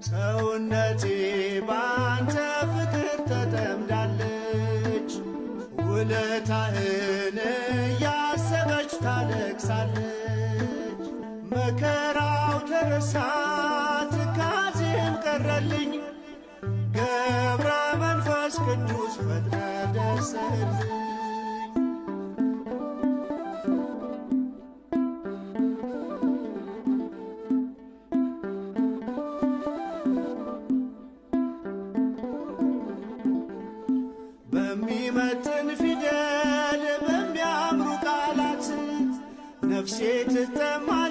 ሰውነቴ ባንተ ፍቅር ተጠምዳለች፣ ውለታህን እያሰበች ታለቅሳለች። መከራው ተረሳ ትካዜም ቀረልኝ፣ ገብረ መንፈስ ቅዱስ ፈጥነ ደርስልኝ። በሚመጥን ፊደል በሚያምሩ ቃላት ነፍሴ ትጠማለች